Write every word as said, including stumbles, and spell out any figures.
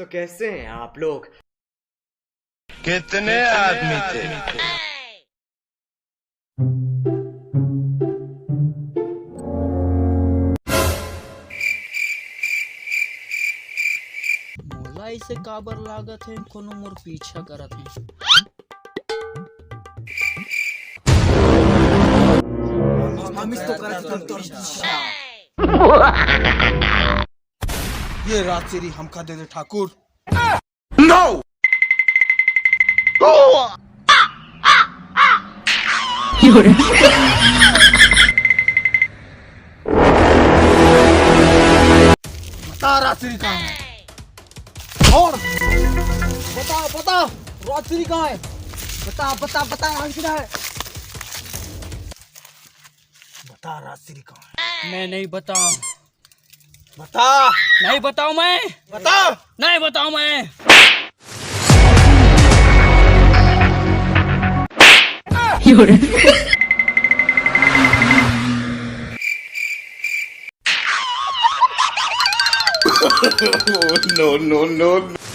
तो कैसे हैं आप लोग? कितने आदमी थे? मोला इसे काबर लागत हे, कोनो मोर पीछा करत हे। हम इस तो करत हन तोर पीछा। ये राजश्री हमका दे दे ठाकुर। No! बता राजश्री कहाँ है? और बता, बता, राजश्री कहाँ है? बता, बता, बता, राजश्री कहाँ है? बता, राजश्री कहाँ है? मैं नहीं बताऊं। बता। नहीं बताऊं मैं। बता। नहीं बताऊं मैं। No, no, no, no.